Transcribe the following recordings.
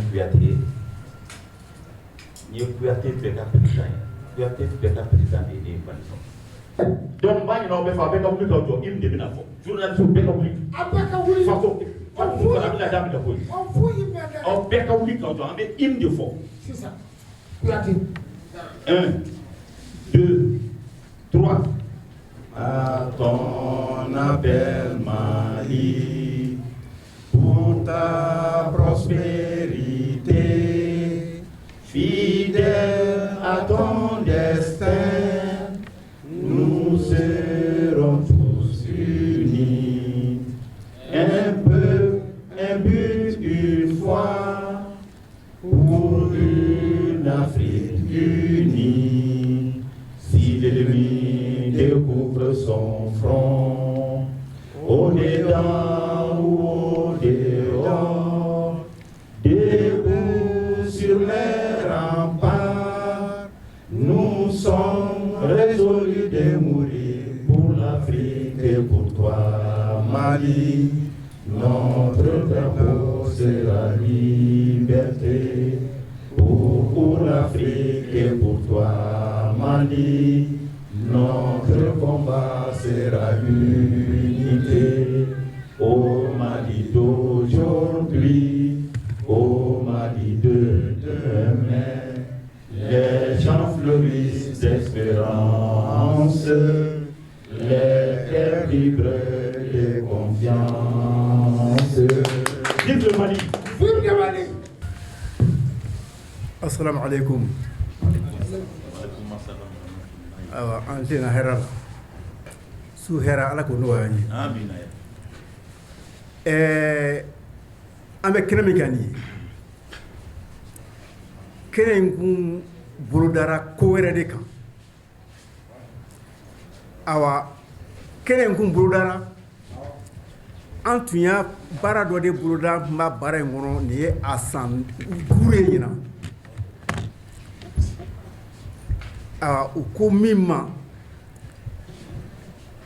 Kuyate ye. N ye Kuyate bɛɛ ka président ye. Kuyate bɛɛ ka président de ye ne ye Mali kɔnɔ. Donc n b'a ɲini aw bɛɛ fɛ, aw bɛɛ ka wuli k'aw jɔ, hymne de bɛna fɔ. Journaliste bɛɛ ka wuli. A bɛɛ ka wuli. Faso faso fana bɛna daminɛ koyi. Aw foyi mɛn dɛ. Aw bɛɛ ka wuli k'aw jɔ, an bɛ hymne de fɔ. Sisan Kuyate. 1, 2, 3. À ton appel, Mali, pour ta prospérité, fidèle à ton destin, nous serons tous unis. Un peuple, un but, une foi, pour une Afrique unie. Si l'ennemi découvre son front, au dedans ou au dehors, debout sur les remparts, nous sommes résolus de mourir pour l'Afrique et pour toi, Mali. Notre drapeau sera liberté pour l'Afrique et pour toi, Mali. Notre combat sera unité. Au Mali d'aujourd'hui, au Mali de demain, les champs fleurissent d'espérance, les terres vibrent de confiance. Vive le Mali. Vive le Mali. Assalamu alaikum. Awa, an tɛna hɛrɛ la, su hɛrɛ, Ala k'o nɔgɔya an ye. Amina. An bɛ kɛnɛ min kan nin ye, kɛnɛ in kun bolodara ko wɛrɛ de kan. Awa, kɛnɛ in kun bolodara, an tun y'a baara dɔ de boloda. N b'a baara in kɔnɔ, nin ye a san 5 ye ɲinan. Awa, u ko min ma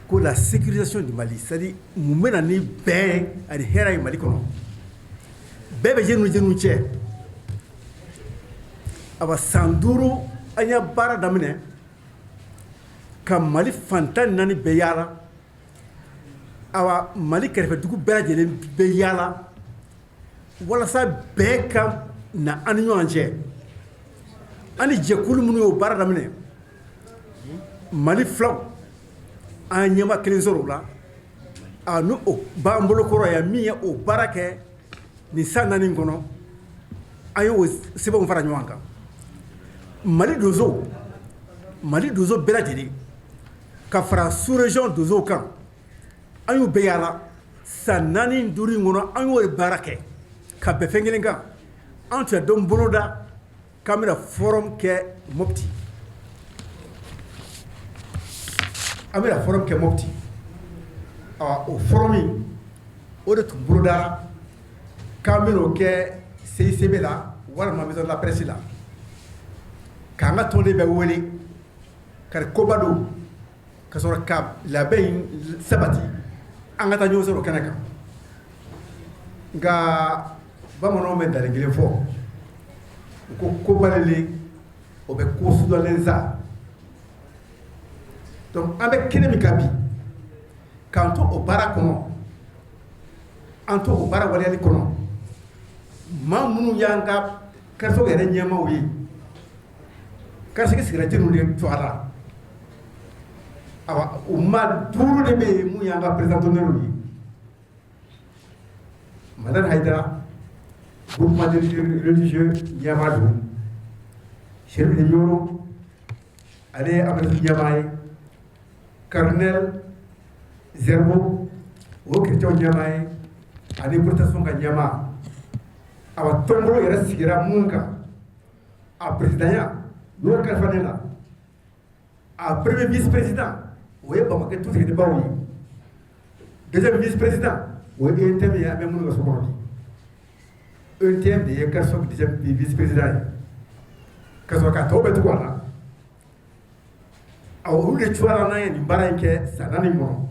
ko la sécurisation du Mali, c'est-à-dire mun bɛ na ni bɛn ani hɛrɛ ye Mali kɔnɔ, bɛɛ bɛ jeunes ni jeunes cɛ. Awa, san 5 an y'a baara daminɛ ka Mali fan 14 bɛɛ yaala. Awa, Mali kɛrɛfɛdugu bɛɛ lajɛlen bɛ yaala walasa bɛɛ ka na an ni ɲɔgɔn cɛ. An ni jɛkulu minnu y'o baara daminɛ, Mali filaw, an ye ɲɛma kelen sɔrɔ o la. A ni o b'an bolo kɔrɔ yan, min ye o baara kɛ nin san 4 kɔnɔ, an y'o sɛbɛnw fara ɲɔgɔn kan. Mali donso, Mali donso bɛɛ lajɛlen ka fara sous région donsow kan, an y'u bɛɛ yaala san 4 5 in kɔnɔ. An y'o baara kɛ ka bɛn fɛn kelen kan. An tun ye dɔn boloda k'an bɛna forum kɛ Mopti. An bɛna forum kɛ Mopti. O forum in, o de tun bolodara k'an bɛna o kɛ CICB la walima maison de la presse la, k'an ka tɔnden bɛɛ wele ka koba don, ka sɔrɔ ka labɛn in sabati, an ka taa ɲɔgɔn sɔrɔ kɛnɛ kan. Nka bamananw bɛ dalen kelen fɔ, u ko ko balelen o bɛ ko sudalen sa. Donc an bɛ kɛnɛ min kan bi, k'an to o baara kɔnɔ, an to o baara waleyali kɔnɔ, maa minnu y'an ka karisow yɛrɛ ɲɛmaaw ye, karisigi sigira jeliw de tɔgɔ la. Awa, o maa 5 de bɛ yen mun y'an ka président d'honneur ye: Madani Hayidara, groupement religieux ɲɛmaa don; Chérif de Nioro, ale ye Amadu ɲɛmaa ye; Cardinal Zerbo, o ye chrétien ɲɛmaa ye, ani protestant ka ɲɛmaa. Awa, tɔnbolo yɛrɛ sigira mun kan, a présidentya n'o kalifa ne la, a premier vice président o ye Bamakɔ tutigɛbaw ye, deuxième vice président o ye UNTM ye, an bɛ minnu ka so kɔnɔ bi, UNTM de ye CARSOB deuxième vice président ye, ka sɔrɔ ka tɔw bɛɛ tugu a la. Awɔ, olu de cogoya la n'an ye nin baara in kɛ san 4 kɔnɔ.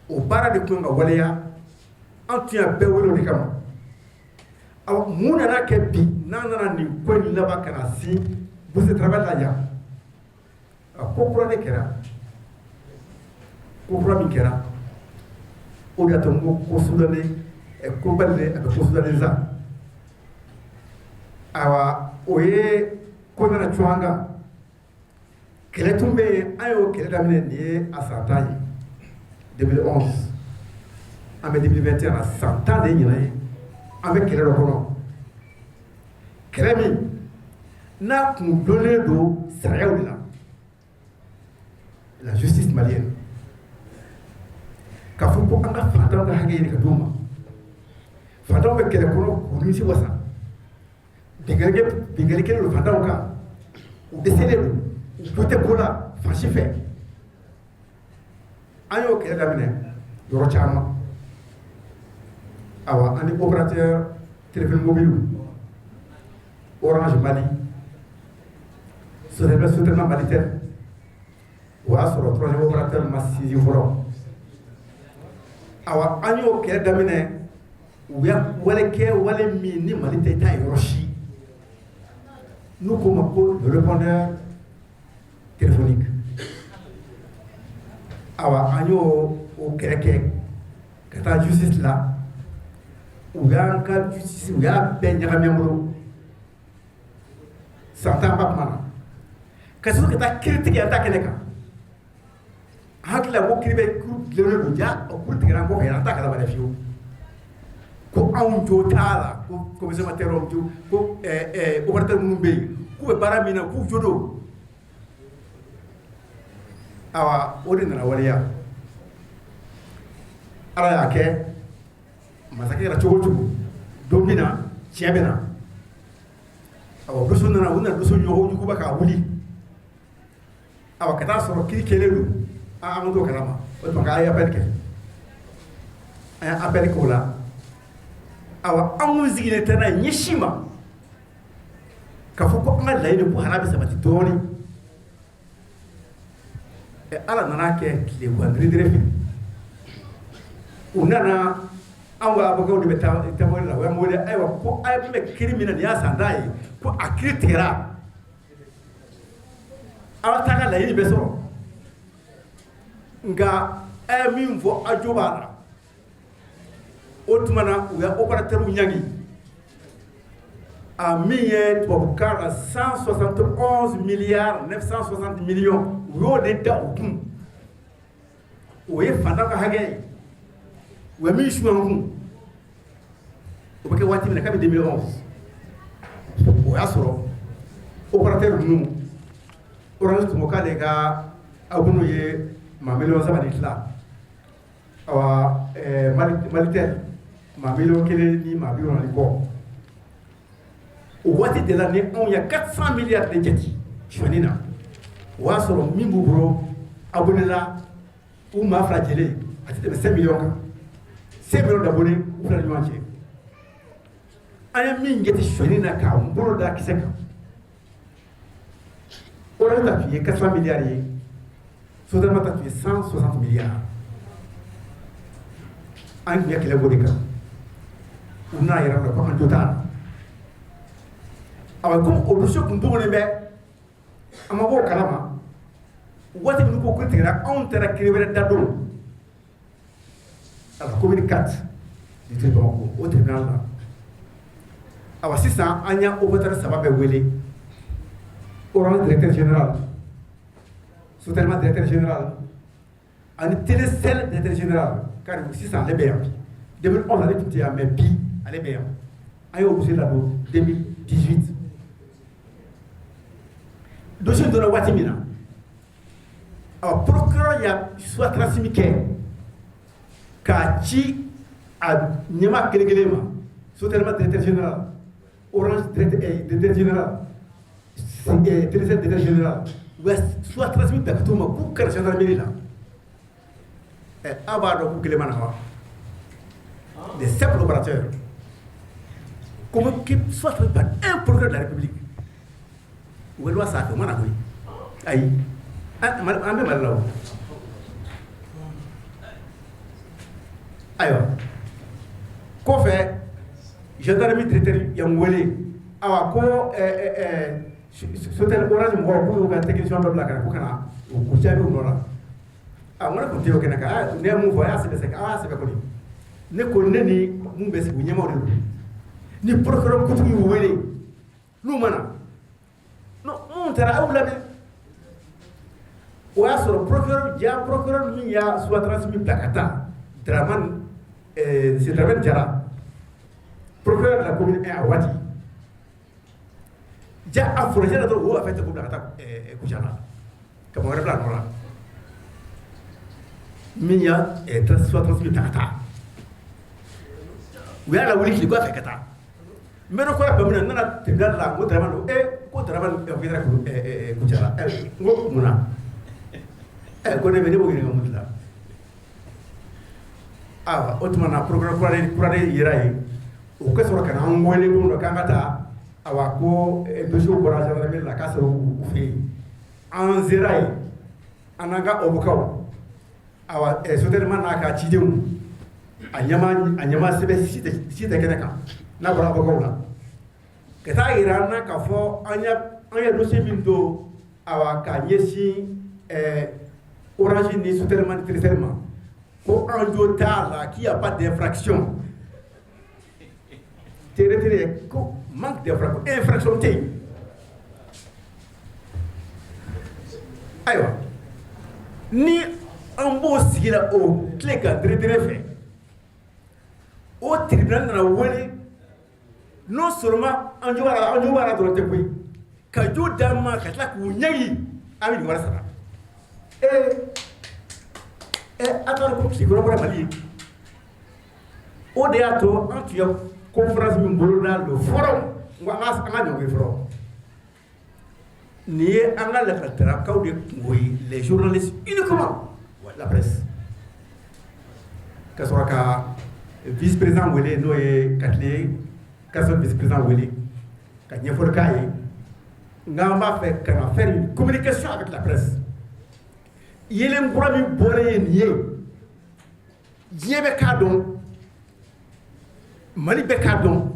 O baara de tun ka waleya, an tun y'a bɛɛ wele o de kama. Awa, mun nana kɛ bi n'an nana nin ko in laban ka na si bourse de travail la yan? A ko kura de kɛra. Ko kura min kɛra, o de y'a to n ko ko soudanais ko bali a bɛ ko soudanais sa. Ayiwa, o ye ko nana cun an kan. Kɛlɛ tun bɛ yen, an y'o kɛlɛ daminɛ nin ye a san 10 ye, 2011, an bɛ 2021 na, san 10 de ye ɲinan ye. An bɛ kɛlɛ dɔ kɔnɔ, kɛlɛ min n'a kun donnen don sariyaw de la, la justice malienne, k'a fɔ ko an ka fantanw ka hakɛ ɲini ka d'u ma. Fantanw bɛ kɛlɛ kɔnɔ k'u nimisi wasa. Binkanni kɛlen don fantanw kan, u dɛsɛlen don, u jo tɛ ko la fan si fɛ. An y'o kɛlɛ daminɛ yɔrɔ caman. Awa, ani opérateur téléphone mobile, Orange Mali, Sotelma, Malitel, o y'a sɔrɔ troisième opérateur ma sinsin fɔlɔ. Awa, an y'o kɛlɛ daminɛ. U y'a wale kɛ, wale min ni Mali tɛ taa yɔrɔ si, n'u k'o ma ko le répondeur téléphonique. Awa, an y'o o kɛlɛ kɛ ka taa justice la. U y'an ka justice, u y'a bɛɛ ɲagami an bolo. San 10 ba kuma na ka sɔrɔ ka taa kiiri tigɛ an ta kɛnɛ kan. An hakili la ko kiiri bɛ kiiri dilannen don, ja o kiiri tigɛra an kɔfɛ, an t'a kalama dɛ fiyewu, ko anw jo t'a la, ko consommateur jo, ko opérateur minnu bɛ yen k'u bɛ baara min na, k'u jo don. Awa, o de nana waleya. Ala y'a kɛ, masakɛ kɛra cogo o cogo, don bɛ na, tiɲɛ bɛ na. Awa, dossier nana, u nana dossier ɲɔgɔn juguba k'a wuli. Awa, ka taa sɔrɔ kiiri kɛlen don, an t'o kalama. O tuma k'an ye appel kɛ, an ye appel k'o la. Awa, an kun sigilen tɛ n'a ye ɲɛ si ma k'a fɔ ko an ka laɲini ko hali a bɛ sabati dɔɔnin. Ala nana kɛ, tile 20 fɛ, u nana. Anw ka avocat de bɛ taa taabolo la, u y'an wele. Ayiwa, ko a bɛ kiiri min na nin y'a san 10 ye, ko a kiiri tigɛra, aw t'a ka laɲini bɛɛ sɔrɔ, nka a ye min fɔ, a jo b'a la. O tuma na, u ye opérateur ɲangi a min ye tubabukan na 171 milliards 960 millions, u y'o de da u kun. O ye fantan ka hakɛ ye, u ye min su an kun. O bɛ kɛ waati min na, kabi 2011, o y'a sɔrɔ opérateur ninnu, Orange tun ko k'ale ka abonné ye maa miliyɔn 3 ni tila. Awa, Malitel, maa miliyɔn 1 ni maa 70 ni kɔ. O waati de la ni anw ye 400 milliards de jate sonyani na. O y'a sɔrɔ min b'u bolo abonné la, u maa fila jɛlen, a tɛ tɛmɛ 5 millions kan, 5 millions d'abonnés u fila ni ɲɔgɔn cɛ. An ye min jate sonyani na k'an bolo da kisɛ kan, Orange ta tun ye 400 milliards ye, Sotelma ta tun ye 160 milliards. An tun ye kɛlɛ b'o de kan. U nana yɛrɛ ko an jo t'a la. Awa, komi o dossier kun dogolen bɛ, an ma bɔ o kalama. Waati min ko tigɛra, anw taara kiiri wɛrɛ da don à la commune 4 du Bamakɔ, o tribunal la. Awa, sisan an y'a opérateur saba bɛɛ wele: Orange directeur général, Sotelma directeur général ani Telecel directeur général. Kari sisan ale bɛ yan bi, 2011 ale tun tɛ yan, mais bi ale bɛ yan. An y'o dossier ladon 2018. Dossier donna waati min na, ɔ procureur y'a soit transmis kɛ k'a ci a ɲɛmaa kelen kelen ma: Sotelma directeur général, Orange directeur général, Telecel directeur général. U bɛ soit transmis bila ka t'u ma k'u kana gendarmerie la. Ɛ, aw b'a dɔn k'u kelen ma na wa? Des simples opérateurs convoqués soit par un procureur de la République, u bɛ loi sanfɛ, u ma na koyi. Ayi, an bɛ Mali la o. Ayiwa, kɔfɛ Gendarmerie directeur y'an wele, awa, ko Sotel, Orange mɔgɔw k'u y'u ka technicien dɔ bila ka na ko ka na u jaabi u nɔ la. A n ko ne tun tɛ o kɛnɛ kan. Ne ye mun fɔ, a y'a sɛbɛn, a y'a sɛbɛn kɔni. Ne ko ne ni mun bɛ sigi, u ɲɛmaaw de don. Ni procureur kuntigi y'u wele, n'u ma na, non, mun taara aw lamɛn. O y'a sɔrɔ procureur ja, procureur min y'a Sotrans min bila ka taa, Dramane, c'est Dramane Jara, procureur de la commune 1 a waati. Ja a forojɛ la dɔrɔn, o y'a fɛ ko bila ka taa Kucala ka mɔgɔ wɛrɛ bila a nɔ la min y'a Sotrans min ta ka taa. U y'a lawuli kile fɛ ka taa. N bɛ kɔrɔ bɛn min na, n nana tribunal la, ko Dramane don. Ko Dramane kɛra Kucala. N ko mun na? Ko ne bɛ ne b'o ɲininka mun de la? Ayiwa, o tuma na procureur kura de yera yen. O ka sɔrɔ ka na an wele don dɔ k'an ka taa. Awa, ko dossier bɔra gendarmerie la k'a sɔrɔ u fɛ yen. An sera yen, an n'an ka avocat, awa, Sotelma n'a ka cidenw, a ɲɛma sɛbɛn si tɛ kɛnɛ kan n'a bɔra avocat la ka taa yira an na k'a fɔ an ye dossier min don, awa, k'a ɲɛsin Orange ni Sotelma ni Telecel ma, ko an jo t'a la, qu'il y a pas d'infraction. Tere tere ko manque d'infraction, infraction tɛ yen. Ayiwa, ni an b'o sigi la, o tile ka tere fɛ, o tribunal nana wele. Non seulement an jo b'a la, an jo b'a la dɔrɔn tɛ koyi, ka jo d'an ma ka tila k'u ɲɛgi, an bɛ nin wari sara. A taara ko tile kɔrɔ bɔra Mali ye. O de y'a to an tun ye conférence min boloda, le forum, n ko an ka ɲɔngiri fɔlɔ. Nin ye an ka lakatalakaw de kungo ye, les journalistes uniquement, la presse, ka sɔrɔ ka vice président wele, n'o ye Katile, ka sɔrɔ vice président wele ka ɲɛfɔli k'a ye n k'an b'a fɛ ka na faire une communication avec la presse. Yelen kura min bɔra ye nin ye, diɲɛ bɛ k'a dɔn, Mali bɛɛ k'a dɔn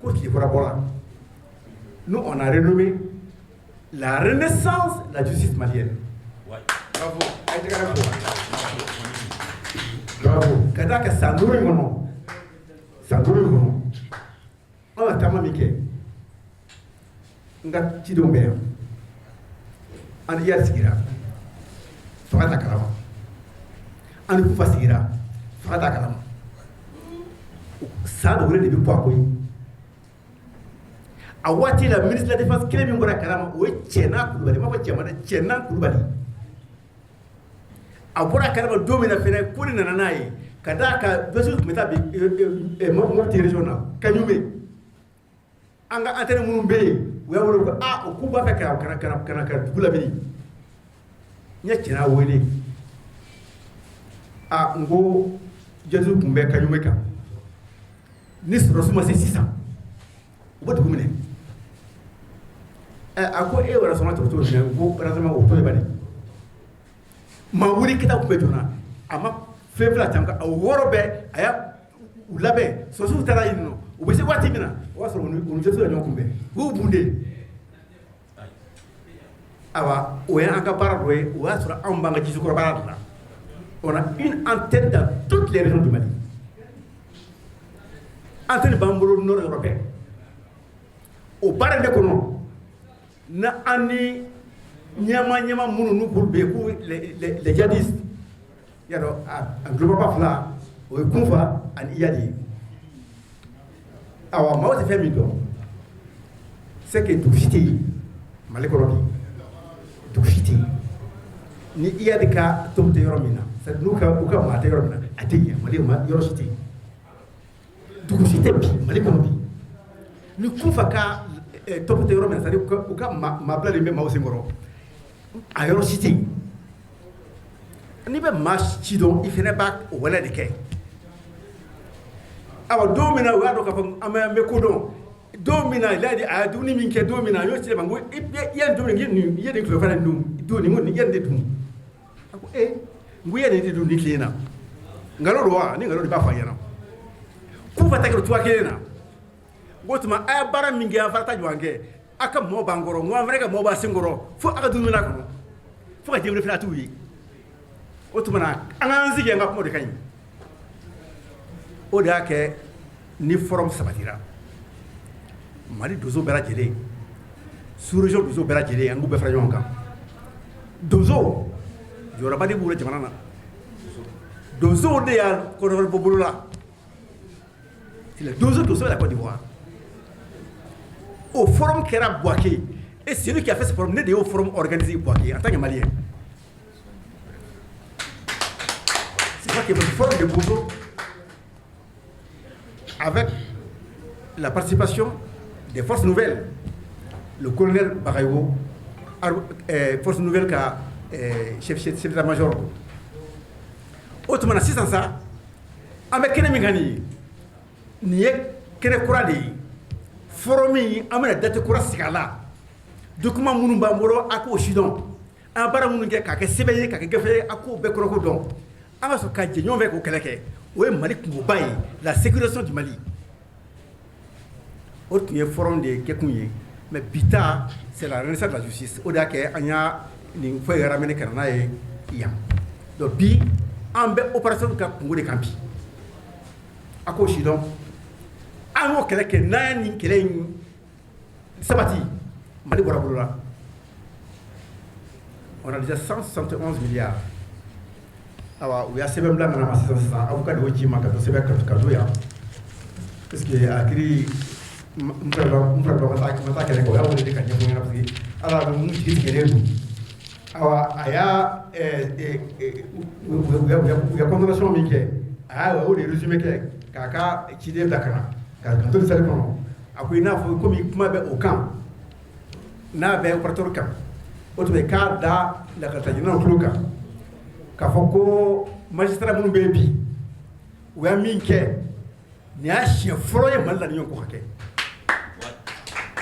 ko tile kura bɔra. Nous, on a renommé la renaissance de la justice malienne. Ouais. Bravo. A ye tɛgɛrɛ fɔ. Bravo. Ka d'a kan san 5 in kɔnɔ, san 5 in kɔnɔ, an ka taama min kɛ, n ka cidenw bɛ yan, an ni Iyad sigira, fanga t'a kalama, an ni Kufa sigira, fanga t'a kalama. San dogolen de bɛ bɔ a ko ye. A waati la, ministre de la Défense kelen min bɔra kalama, o ye Cɛna Kulubali. N b'a fɔ cɛ ma dɛ, Cɛna Kulubali. A bɔra kalama don min na fɛnɛ, ko de nana n'a ye ka d'a kan dossier tun bɛ taa bi Mopti région na, Kaɲumɛ. An ka antenne minnu bɛ yen, u y'a wele ko aa, k'u b'a fɛ ka ka ka ka ka dugu lamini. N ye Cɛna wele. A n ko jate tun bɛ Kaɲumɛ kan, ni sɔrɔdasiw ma se sisan, u bɛ dugu minɛ. A ko e yɛrɛ sɔnna cogo jumɛn ko renseignement o to yen bani maa wuli kita tun bɛ joona. A ma fɛn fila caman kan, a wɔɔrɔ bɛɛ a y'a u labɛn. Sɔrɔdasiw taara yen nɔ, u bɛ se waati min na, o y'a sɔrɔ u ni jate la ɲɔgɔn kunbɛn, u y'u bunde. Ayiwa, o y'an ka baara dɔ ye. O y'a sɔrɔ anw b'an ka jisukɔrɔ baara de la. On a une antenne dans toutes les régions du Mali. Antenne b'an bolo nord yɔrɔ bɛɛ. O baara in de kɔnɔ na, an ni ɲɛma ɲɛma minnu n'u k'olu bɛ yen ko les djihadistes, y'a dɔn, a gulɔba fila, o ye Kunfa ani Iyad ye. Awa, maaw tɛ fɛn min dɔn, c'est que dugu si tɛ yen Mali kɔnɔ bi, dugu si tɛ yen ni Iyad ka tɔn tɛ yɔrɔ min na, c'est à dire n'u ka u ka maa tɛ yɔrɔ min na, a tɛ ɲɛ. Mali ma yɔrɔ si tɛ yen, dugu si tɛ bi Mali kɔnɔ bi ni Kunfa ka tɔn tɛ yɔrɔ min na, c'est à dire u ka maa bilalen bɛ maaw senkɔrɔ, a yɔrɔ si tɛ yen. N'i bɛ maa ci dɔn, i fana b'a o waleya de kɛ. Awa, don min na u y'a dɔn k'a fɔ an bɛ ko dɔn, don min na Ladi a ye dumuni min kɛ, don min na a y'o ci ne ma, n ko i ye nin dumuni nin, i ye nin tilefana dun don nin, ko nin i ye nin de dun. A ko ee, n ko i ye nin de dun nin tile in na, nkalon don wa? Ni nkalon don, i b'a fɔ a ɲɛna. K'u ka taa kɛ cogoya kelen na. N ko tuma a ye baara min kɛ, an fana ta ɲɔgɔn kɛ. A ka mɔɔ b'an kɔrɔ, n ko an fana ka mɔɔ b'an sen kɔrɔ fo a ka dumuni kɔnɔ, fo ka jɛwele fana t'u ye. O tuma na an k'an sigi, an ka kuma de ka ɲi. O de y'a kɛ ni forum sabatira, Mali donso bɛɛ lajɛlen, sous-région donso bɛɛ lajɛlen, an k'u bɛɛ fara ɲɔgɔn kan. Donso jɔyɔrɔba de b'u la jamana na. Donsow de y'a kɔrɔbɔ bɔ bolo la. Donso, donso de la Côte d'Ivoire. O forum kɛra Bouaké et celui qui a fait ce forum, ne de y'o forum organisé Bouaké en tant que Malien. C'est ça qui est le forum de Bozo, avec la participation des forces nouvelles, le colonel Bagayogo, force nouvelle ka chef d'état-major. O tuma na sisan sa, an bɛ kɛnɛ min kan nin ye, nin ye kɛnɛ kura de ye. Forum in, an bɛna date kura sigi a la. Document minnu b'an bolo, a k'o sidɔn. An baara minnu kɛ k'a kɛ sɛbɛn ye, k'a kɛ gafe ye, a k'o bɛɛ kɔrɔko dɔn. An ka sɔrɔ ka jɛ ɲɔgɔn fɛ k'o kɛlɛ kɛ. O ye Mali kungoba ye, la sécurisation du Mali. O tun ye forum de kɛkun ye. Mais bi ta, c'est la renaissance de la justice. O de y'a kɛ an y'a nin feuille ramener ka na n'a ye yan. Donc bi, an bɛ opération ka kungo de kan bi. A k'o sidɔn. An y'o kɛlɛ kɛ, n'an ye nin kɛlɛ in sabati, Mali bɔra bolo la. On a déjà 171 milliards. Awa, u y'a sɛbɛn bila nana ma sisan sisan, avocat de y'o ci ma ka to sɛbɛn ka to yan. Parce que a kiiri, n fana n fana ma taa kɛlɛ kɛ, o y'a wele de ka ɲɛfɔ ɲɛna, parce que ala bɛ mun jigi tigɛlen don. Awa, a y'a u ye condamnation min kɛ, a y'a o de résumé kɛ k'a ka ciden bila ka na ka to salle kɔnɔ. A ko i n'a fɔ komi kuma bɛ o kan, n'a bɛ opérateur kan, o tuma k'a da lakalitaɲininaw tulo kan k'a fɔ ko magistrat minnu bɛ yen bi, u y'a min kɛ, nin y'a siɲɛ fɔlɔ ye Mali la ni ɲɔgɔn ko ka kɛ.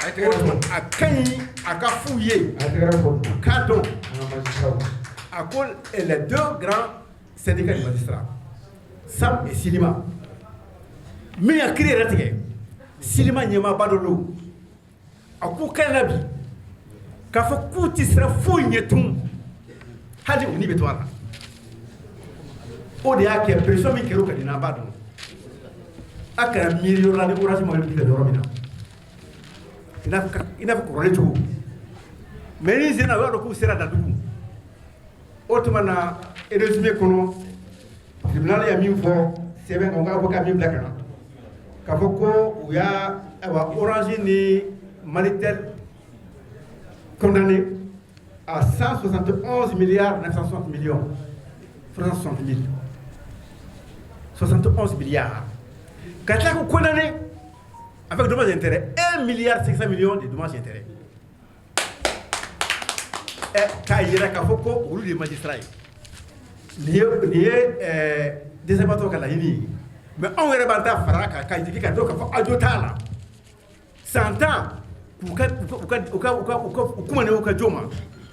A ka ɲi a ka f'u ye k'a dɔn. A ko les deux grands syndicats de magistrats, SAM et SYLIMA, min ya kiiri yɛrɛ tigɛ, SYLIMA ɲɛmaaba dɔ don. A k'u ka ɲi na bi k'a fɔ k'u tɛ siran foyi ɲɛ tun, hali u ni bɛ to a la. O de y'a kɛ pression min kɛra o kan nin na, an b'a dɔn. A kana miiri yɔrɔ la ni Orange Mobile bɛ yɔrɔ min na, i n'a fɔ kɔrɔlen cogo. Mais ni senna, o y'a dɔn k'u sera datugu. O tuma na, résumé kɔnɔ, tribunal ye min fɔ sɛbɛn kan, u k'a fɔ k'a min bila ka na k'a fɔ ko u y'a, ayiwa, Orange ni Malitel condamné à 171 milliards 960 millions 360 mille, 71 milliards, ka tila k'u condamné avec dommages et intérêts, 1 milliard 500 millions de dommages et intérêts. Ɛ, k'a yira k'a fɔ ko olu de ye magistrat ye. Nin ye dɛsɛbaatɔ ka laɲini ye. Mais anw yɛrɛ b'an ta fara kan ka jigin ka dɔn k'a fɔ a jo t'a la. San 10 k'u ka u ka u ka u ka u ka u kuma u ka jo ma.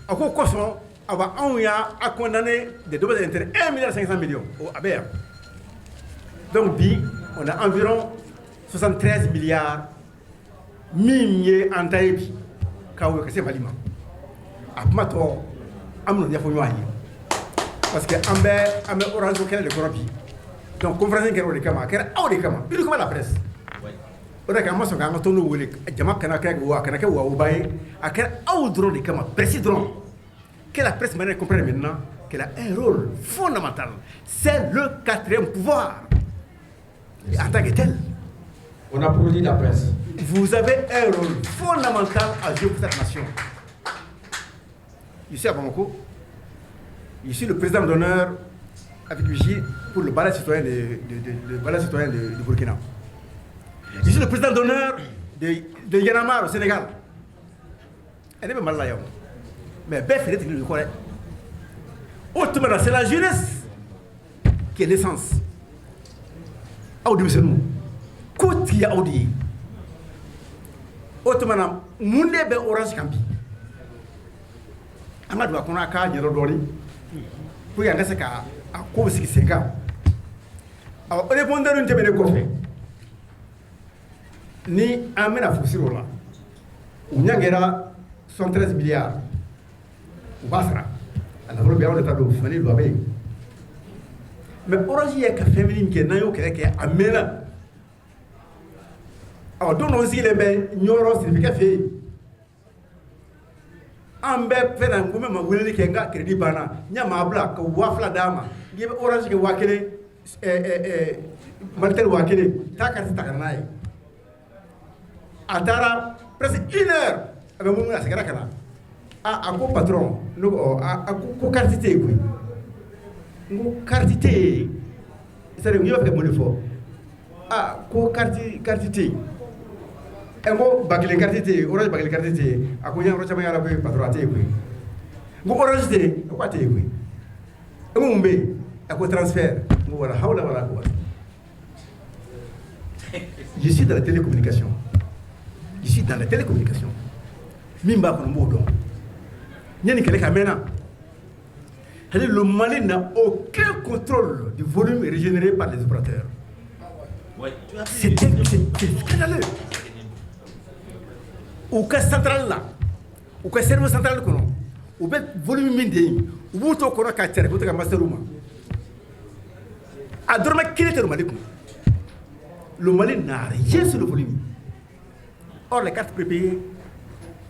A ko kosɔn, awa, anw y'a a condamné des dommages et intérêts 1 milliard 500 millions, o a bɛ yan. Donc bi, on a environ 73 milliards min ye an ta ye bi k'a ka se Mali ma. A kuma tɔ, an bɛn'o ɲɛfɔ ɲɔgɔn ye, parce que an bɛ Orange kɛnɛ de kɔrɔ bi. Donc conférence in kɛra o de kama, a kɛra aw de kama, uniquement la presse. O de kama an ma sɔn k'an ka tɔnw wele, jama kana kɛ wa, kana kɛ wawuba ye. A kɛra aw dɔrɔn de kama, presse dɔrɔn. Que la presse malienne comprenne maintenant qu'elle a un rôle fondamental, c'est le quatrième pouvoir. Et en tant que tel, On applaudit la presse. Vous avez un rôle fondamental à jouer pour cette nation. Ici à Bamako, je suis le président d'honneur avec Vichy pour le balai citoyen de, balai citoyen de Burkina. Je suis le président d'honneur de Y'en a marre au Sénégal. Elle est mal là, mais bɛɛ feere tigɛ kɔ dɛ. O tuma na, c'est la jeunesse qui est l'essence. Aw denmisɛnninw, ko tigi ye aw de ye. O tuma na, mun de bɛ Orange kan bi? An ka don a kɔnɔ, a k'a ɲɛdɔn dɔɔnin pour que an ka se ka a ko sigi sen kan. Awɔ, répondeur tɛmɛnen kɔfɛ, Ni an bɛna fu siri o la, u ɲangera 73 milliards, u b'a sara. A nafolo bɛ, anw de ta don, Mali don, a bɛ yen. Mais Orange ye ka fɛn min kɛ, n'an y'o kɛlɛ kɛ, a mɛnna. Ɔ, don dɔ, n sigilen bɛ Ɲɔrɔ sirifikɛ fɛ yen, an bɛ fɛn na, n ko n bɛ ma weleli kɛ, n ka crédit banna, n y'a maa bila ka 2000 d'a ma, n k'i bɛ Orange kɛ 1000, Malitel 1000, taa carte ta ka na n'a ye. A taara, presque une heure a bɛ munumunu, a seginna ka na. A ko: "Patron." Ne ko: "Ɔ." A ko carte tɛ yen koyi. N ko carte tɛ yen, c'est à dire n b'a fɛ ka mun de fɔ? A ko carte tɛ yen. Ɛ, n ko 1000 carte tɛ yen, Orange 1000 carte tɛ yen. A ko n ye yɔrɔ caman yala koyi patron, a tɛ yen koyi. N ko Orange tɛ yen? A ko a tɛ yen koyi. N ko mun bɛ yen? A ko transfert. N ko wala hawla wala quwwata. Je suis dans la télécommunication, je suis dans la télécommunication. Min b'a kɔnɔ, n b'o dɔn. N ye nin kɛlɛ kɛ, a mɛnna. C'est-à-dire, le Mali n'a aucun contrôle du volume régénéré par les opérateurs. C'est scandaleux. U ka centrale la, u ka service central kɔnɔ, u bɛ volume min de yen, u b'u to kɔnɔ ka cari k'u tɛ ka master ma. A dɔrɔmɛ kelen tɛ Mali kun. Le Mali n'a rien sur le volume. Or les cartes prépayées,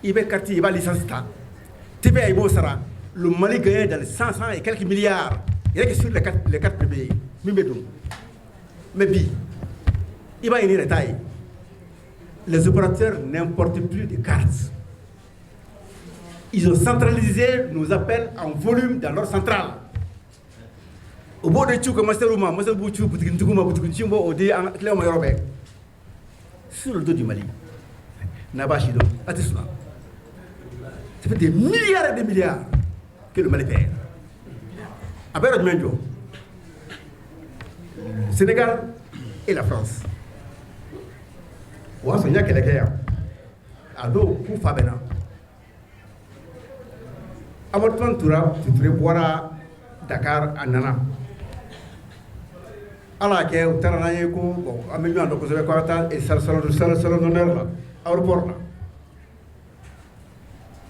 i bɛ carte, i b'a licence ta, TVA i b'o sara. Le Mali gagne dans les 500 et quelques milliards rien que sur les cartes prépayées min bɛ don. Mais bi, i b'a ɲini yɛrɛ t'a ye. Les opérateurs n'importent plus de cartes. Ils ont centralisé nos appels en volume dans leur centrale. U b'o de ci u ka master ma, master b'u ci butigitigiw ma, butigitigiw b'o di an client ma yɔrɔ bɛɛ, sur le dos du Mali. N'a b'a si dɔn, a tɛ sunaa. Ça fait des milliards et des milliards que le Mali perd. A bɛ yɔrɔ jumɛn jɔ? Sénégal et la France. O y'a sɔrɔ n y'a kɛlɛ kɛ yan a don, k'u fa bɛ na. Amadou Toumani Touré bɔra Dakar, a nana. Ala y'a kɛ u taara n'an ye ko bon, an bɛ ɲɔgɔn dɔn kosɛbɛ, ko an ka taa salon d'honneur la, aéroport la.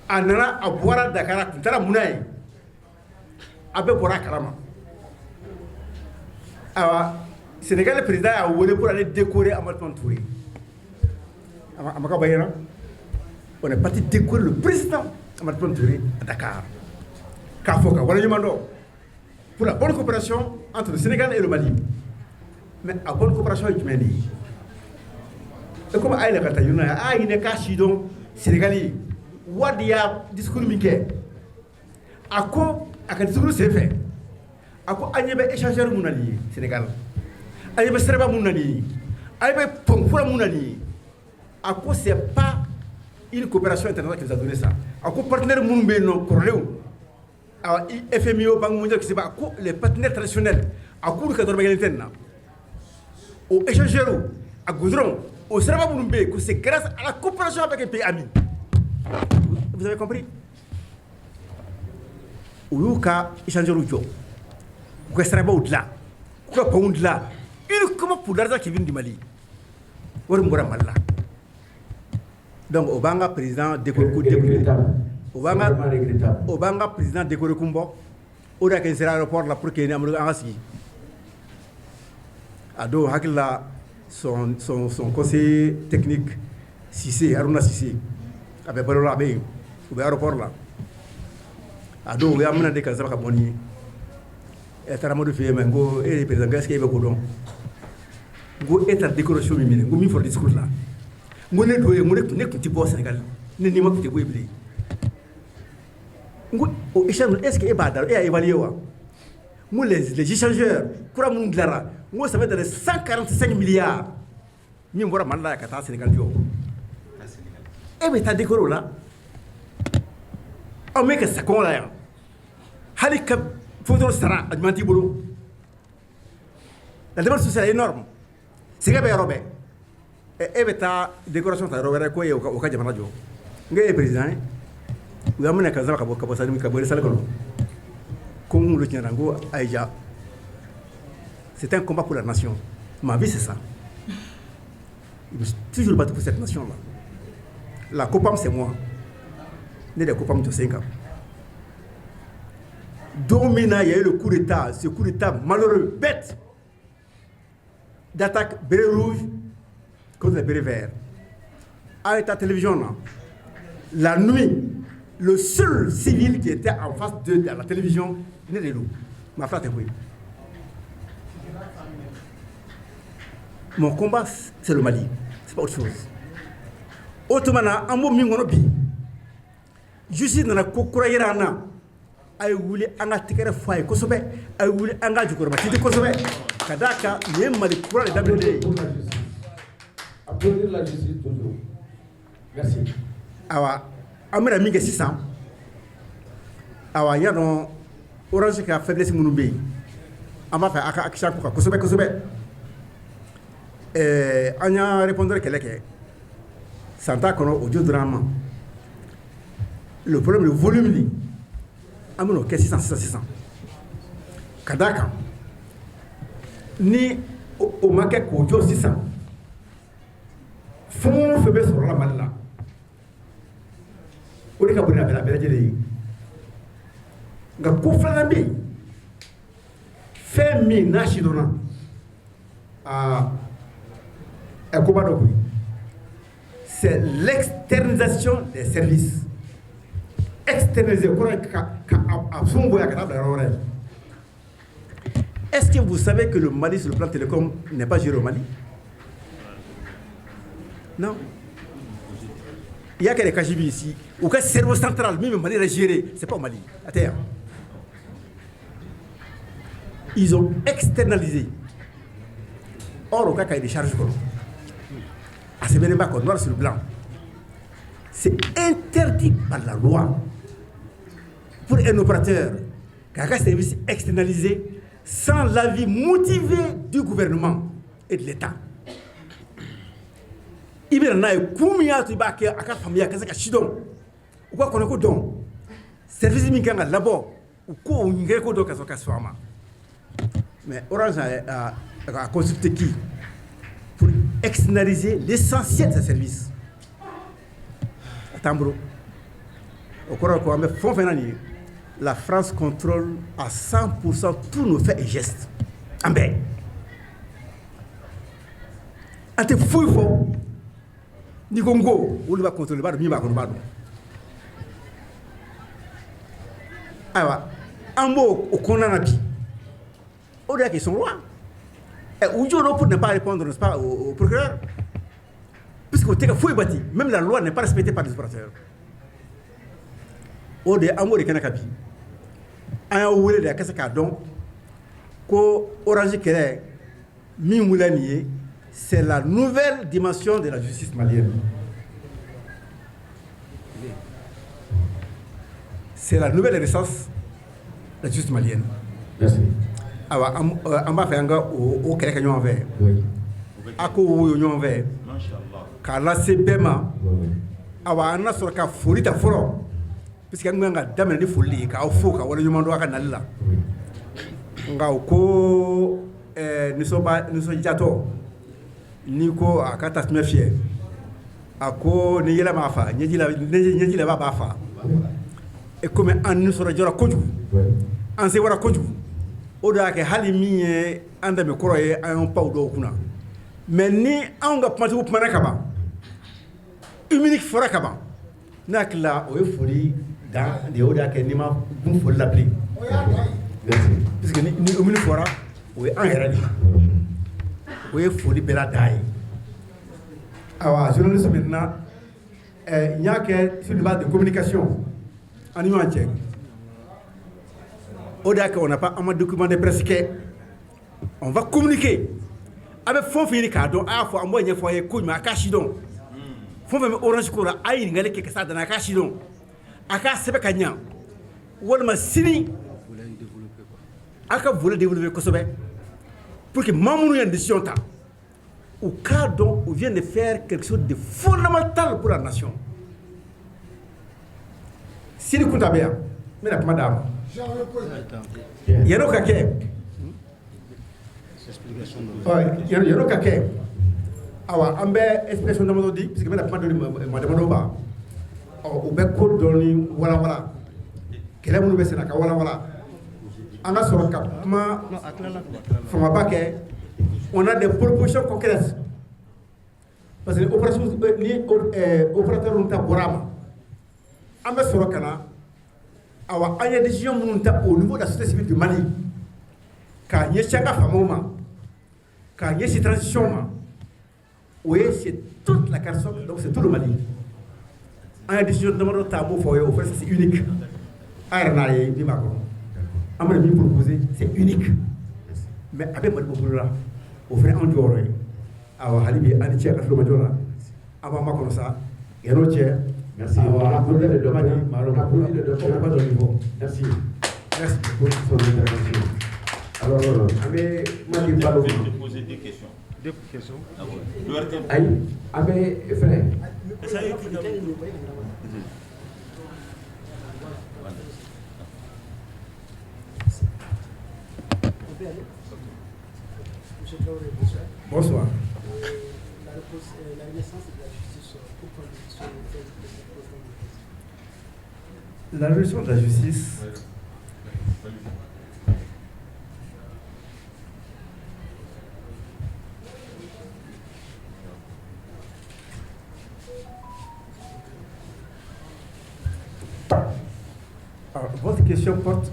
A nana, a bɔra Dakar, a tun taara mun na ye, a bɛɛ bɔra a kalama. Ayiwa, Sénégal président y'a wele pour aller décorer Amadou Toumani Touré. A ma ka bɔ ɲɛna. On est parti décorer le président Amadou Toumani Touré à Dakar, k'a fɔ ka waleɲuman dɔn pour la bonne coopération entre le Sénégal et le Mali. Mais a bonne coopération ye jumɛn de ye? E komi a yɛlɛ ka taa ɲɔgɔn ye, a y'a ɲini k'a si dɔn. Sénégal ye Wade y'a discours min kɛ, a ko a ka discours senfɛ, a ko an ɲɛ bɛ échangeur mun na nin ye Sénégal, an ɲɛ bɛ siraba mun na nin ye, an ɲɛ bɛ pont kura mun na nin ye, a ko c'est pas une coopération internationale qui nous a donné ça. A ko partenaire minnu bɛ yen nɔ kɔrɔlenw, awa, FMI o, Banque mondiale, a ko les partenaires traditionnels, a k'olu ka dɔrɔmɛ kelen tɛ nin na. O échangeur, a goudron, o siraba minnu bɛ yen, ko c'est grâce à la coopération avec un pays ami. Vous avez compris? U y'u ka échangeur jɔ, k'u ka sirabaw dilan, k'u ka pontw dilan, uniquement pour l'argent qui vient du Mali, wari min bɔra Mali la. Donc o b'an ka président décoré ko décoré, o b'an ka président décoré kun bɔ. O de y'a kɛ n sera aéroport la pour que ni Amadu an ka sigi. A don, hakili la, son conseiller technique Cissé, Haruna Cissé, a bɛ balo la, a bɛ yen, u bɛ aéroport la. A don, u y'an minɛ de ka saba ka bɔ ni ye. Ɛ, taara Amadu fɛ yen, mais n ko e ye président, est ce que e bɛ ko dɔn? N ko e taara décoration min minɛ, n ko min fɔra discours la, n ko ne don ye, n ko ne tun tɛ bɔ Sénégal, ne ni ma tun tɛ bɔ yen bilen. N ko o échange, est ce que e b'a dɔn, e y'a évalué wa? N ko les échangeurs kura minnu dilanna, n ko ça va dans les 145 milliards min bɔra Mali la yan ka taa Sénégal jɔ. E bɛ taa décorer o la, aw bɛ ka sa kɔngɔ la yan, hali ka fotoro sara a ɲuman t'i bolo. La demande sociale est énorme, sɛgɛn bɛ yɔrɔ bɛɛ. E bɛ taa décoration ta yɔrɔ wɛrɛ ko ye o ka jamana jɔ. N ko e ye président ye. U y'an minɛ ka saba ka bɔ salle, ka bɔ salle kɔnɔ, ko n kunkolo tiɲɛna. N ko ayi, c'est un combat pour la nation, ma vie, c'est ça. Je me suis toujours battu pour cette nation-là. La COPAM, c'est moi. Ne de COPAM jɔ sen kan. Don min na, il y a eu le coup d'État, ce coup d'État malheureux, bête, d'attaque béret rouge contre les bérets verts. À l'état télévision, là, la nuit, le seul civil qui était en face d'eux dans la télévision, ne de don. Ma fila tɛ koyi. Mon combat, c'est le Mali, c'est pas autre chose. O tuma na, an b'o min kɔnɔ bi, justice nana ko kura yira an na. A ye wuli an ka tɛgɛrɛ fɔ a ye kosɛbɛ, a ye wuli an ka jukɔrɔma tintin kosɛbɛ, ka d'a kan nin ye Mali kura de daminɛ ye. Applaudir la justice. Applaudir la justice toujours. Merci. Awa, an bɛna min kɛ sisan, awa, n y'a dɔn Orange ka faiblesse minnu bɛ yen, an b'a fɛ a ka action k'o kan kosɛbɛ kosɛbɛ. An y'a répondeur kɛlɛ kɛ san t'a kɔnɔ, o jo donna an ma. Le problème de volume nin, an bɛn'o kɛ sisan sisan sisan, ka d'a kan ni o ma kɛ k'o jɔ sisan, fɛn o fɛn bɛ sɔrɔ la Mali la, o de ka bon ni a bɛɛ lajɛlen ye. Nka ko filanan bɛ yen, fɛn min n'a sidɔnna, aa, ɛ koba dɔ koyi, c'est l'externalisation des services. Externaliser kɔrɔ ye ka a fɛnw bɔ yan ka taa bila yɔrɔ wɛrɛ. Est-ce que vous savez que le Mali, sur le plan télécom, n'est pas géré au Mali? Non. Il y a que les KGB ici. Ou que cerveau central, même Mali est géré, c'est pas au Mali. À terre. Ils ont externalisé. Or, au cas qu'il y a des charges, à ce moment-là, noir sur blanc. C'est interdit par la loi pour un opérateur qui a un service externalisé sans l'avis motivé du gouvernement et de l'État. I bɛna n'a ye kun min y'a to i b'a kɛ, a ka faamuya ka se ka si dɔn, u ka kɔnɔ ko dɔn, service min kan ka labɔ, u k'o ɲɛ ko dɔn ka sɔrɔ ka sɔn a ma. Mais Orange a consulté qui pour externaliser l'essentiel de ses services? A t'an bolo. O kɔrɔ ko an bɛ fɛn o fɛn na nin ye, la France contrôle à 100% tous nos faits et gestes. An bɛɛ, an tɛ foyi fɔ. N'i ko n ko, olu b'a contrôler, b'a dɔn min b'a kɔnɔ, b'a dɔn. Ayiwa, an b'o o kɔnɔna na bi. O de y'a kɛ, ils sont rois. U jɔ pour ne pas répondre, n'est-ce pas, au procureur, puisque o tɛ ka foyi bati, même la loi n'est pas respectée par les opérateurs. O de an b'o de kɛnɛ kan bi. An y'aw wele de a ka se k'a dɔn ko Orange kɛlɛ min wulila nin ye, c'est la nouvelle dimension de la justice malienne. C'est la nouvelle renaissance de la justice malienne. Merci. Awa, an b'a fɛ an ka o kɛlɛ kɛ ɲɔgɔn fɛ. Oui. A k'o woyo ɲɔgɔn fɛ. K'a lase bɛɛ ma. Oui. Awa, an na sɔrɔ ka foli ta fɔlɔ, puisque an kan ka daminɛ ni foli de ye, k'aw fo ka waleɲuman dɔn a ka nali la. Oui. Nka o ko nisɔnba nisɔndiyatɔ, n'i ko a ka tasuma fiyɛ, a ko ni yɛlɛ m'a fa, ɲɛji la, ɲɛji laban b'a fa. E komi an nisɔndiyara kojugu, Oui. an sewara kojugu, o de y'a kɛ hali min ye an dɛmɛ kɔrɔ ye, an y'an pan dɔw kunna. Mais ni anw ka kumatigiw kumana ka ban, hymne fɔra ka ban, ne hakili la o ye foli dan de ye. O de y'a kɛ n'i ma gun foli la bilen, O y'a dan ye. Merci. puisque ni hymne fɔra, o ye an yɛrɛ de ye, o ye foli bɛɛ la dan ye. Ayiwa, journaliste maintenant, n y'a kɛ sur une base de communication an ni ɲɔgɔn cɛ. O de y'a kɛ on n'a pas, an ma document de presse kɛ. On va communiquer. A bɛ fɛn o fɛn ɲini k'a dɔn, a y'a fɔ, an b'o ɲɛfɔ a ye ko ɲuman, a k'a si dɔn. Fɛn o fɛn bɛ Orange ko la, a ye ɲininkali kɛ ka s'a dan na, a k'a si dɔn, a k'a sɛbɛn ka ɲa, walima sini a ka volet développer kosɛbɛ, pour que maa minnu ye décision ta, u k'a dɔn on vient de faire quelque chose de fondamental pour la nation. Sini Kunta bɛ yan, n bɛna kuma d'a ma. Janvier Koyita. Yan'o ka kɛ, yan'o ka kɛ, Awa, an bɛ expression damadɔ di, puisque n bɛna kuma dɔ di maa damadɔ ma. Ɔ, u bɛ ko dɔɔni walawala, kɛlɛ minnu bɛ sen na ka walawala. An ka sɔrɔ ka kuma fangaba kɛ. On a des propositions concrètes. Parce que opération ni opérateur ninnu ta bɔra a ma, an bɛ sɔrɔ ka na. Awa, an ye décision minnu ta au niveau de la société civile du Mali, k'a ɲɛsin an ka faamaw ma, k'a ɲɛsin transition ma, o ye c'est toute la carte, donc c'est tout le Mali. An ye décision damadɔ ta, a b'o fɔ aw ye. O fana, c'est unique. An yɛrɛ n'a ye min b'a kɔnɔ, an bɛna min proposer, c'est unique, mais a bɛ Mali bɔ bolo la. O fana, anw jɔyɔrɔ ye. Awa, hali bi, an ni ce ka tulomajɔ la. An b'an makɔnɔ sa, yan'o cɛ. Merci. Awa, On applaudit le docteur. Malo. On applaudit le docteur. Pas de niveau. Merci Merci. pour son intervention. Alors, an bɛ kuma di Balo Je ma. vais te poser des questions. Deux questions. Ah ouais. Le RTM. Ayi, an bɛ fɛnɛ. Ça y est, qui On peut aller. Monsieur Traoré, bonsoir. Bonsoir. La renaissance de la justice, pourquoi ce thème de cette conférence de presse? La révolution de la justice, Alors, votre question porte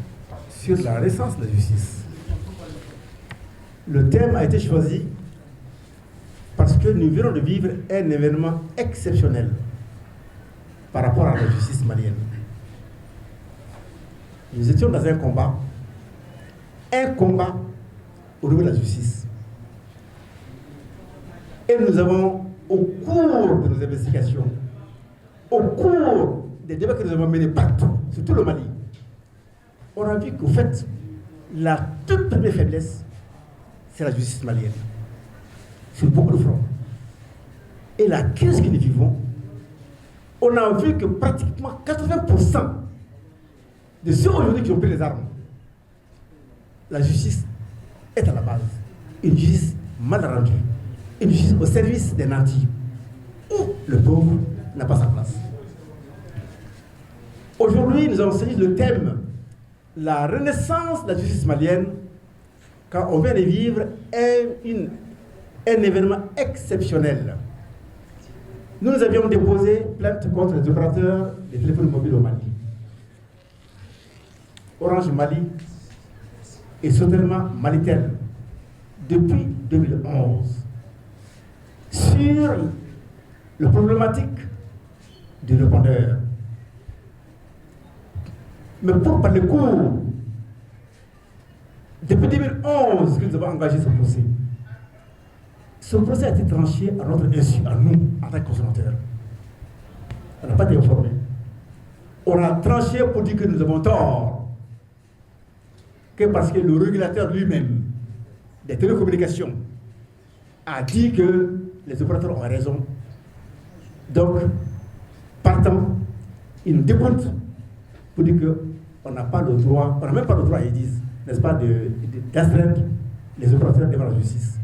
sur la renaissance de la justice. Le thème a été choisi parce que nous venons de vivre un événement exceptionnel par rapport à la justice malienne. Nous étions dans un combat au niveau de la justice. Et nous avons, au cours de nos investigations, au cours des débats que nous avons menés partout, sur tout le Mali, on a vu qu'au fait, la toute première faiblesse, c'est la justice malienne, sur beaucoup de fronts. Et la crise que nous vivons, on a vu que pratiquement 80% de ceux aujourd'hui qui ont pris les armes, la justice est à la base. Une justice mal rendue, une justice au service des nantis, où le pauvre n'a pas sa place. Aujourd'hui, nous avons saisi le thème la renaissance de la justice malienne, quand on vient de vivre un événement exceptionnel. Nous, nous avions déposé plainte contre les opérateurs des téléphones mobiles au Mali. Orange Mali et certainement Malitel depuis 2011 sur le problématique du répondeur. Mais pour parler court, depuis 2011 que nous avons engagé ce procès, ce procès a été tranché à notre insu, à nous, en tant que consommateurs. On n'a pas été informés. On a tranché pour dire que nous avons tort, que parce que le régulateur lui-même des télécommunications a dit que les opérateurs ont raison. Donc, partant, ils nous déboutent pour dire qu'on n'a pas le droit, on n'a même pas le droit, ils disent, n'est-ce pas, d'astreindre les opérateurs devant la justice.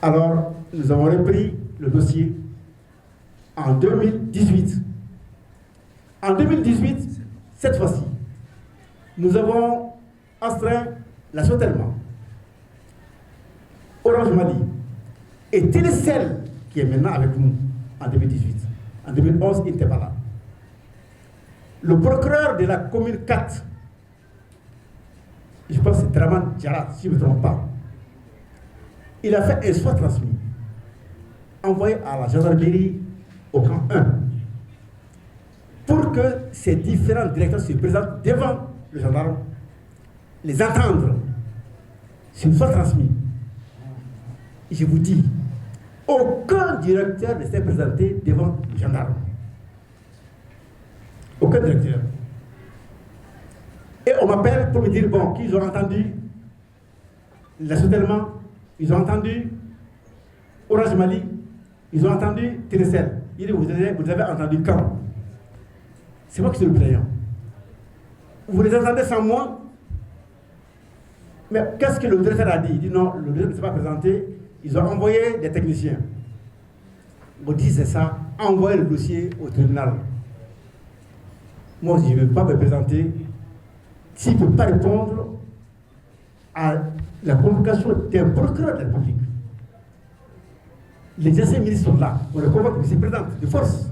Alors, nous avons repris le dossier en 2018. En 2018, cette fois-ci, nous avons astreint la Sotelma, Orange Mali et Télécel, qui est maintenant avec nous en 2018. En 2011, il n'était pas là. Le procureur de la commune 4, je pense que c'est Draman Diarra, si je ne me trompe pas, il a fait un soit transmis, envoyé à la gendarmerie au camp 1, pour que ces différents directeurs se présentent devant le gendarme, les entendre, sur soit transmis. Je vous dis, aucun directeur ne s'est présenté devant le gendarme. Aucun directeur. Et on m'appelle pour me dire, bon, qu'ils ont entendu l'assautellement, ils ont entendu Orange Mali, ils ont entendu Télécel. Il dit, vous avez entendu quand? C'est moi qui suis le plaignant. Vous les entendez sans moi? Mais qu'est-ce que le directeur a dit? Il dit non, le directeur ne s'est pas présenté. Ils ont envoyé des techniciens. On dit c'est ça, envoyez le dossier au tribunal. Moi, je ne vais pas me présenter s'il ne peut pas répondre à la convocation d'un procureur de la République. Les anciens ministres sont là. On les convoque, ils se présentent de force.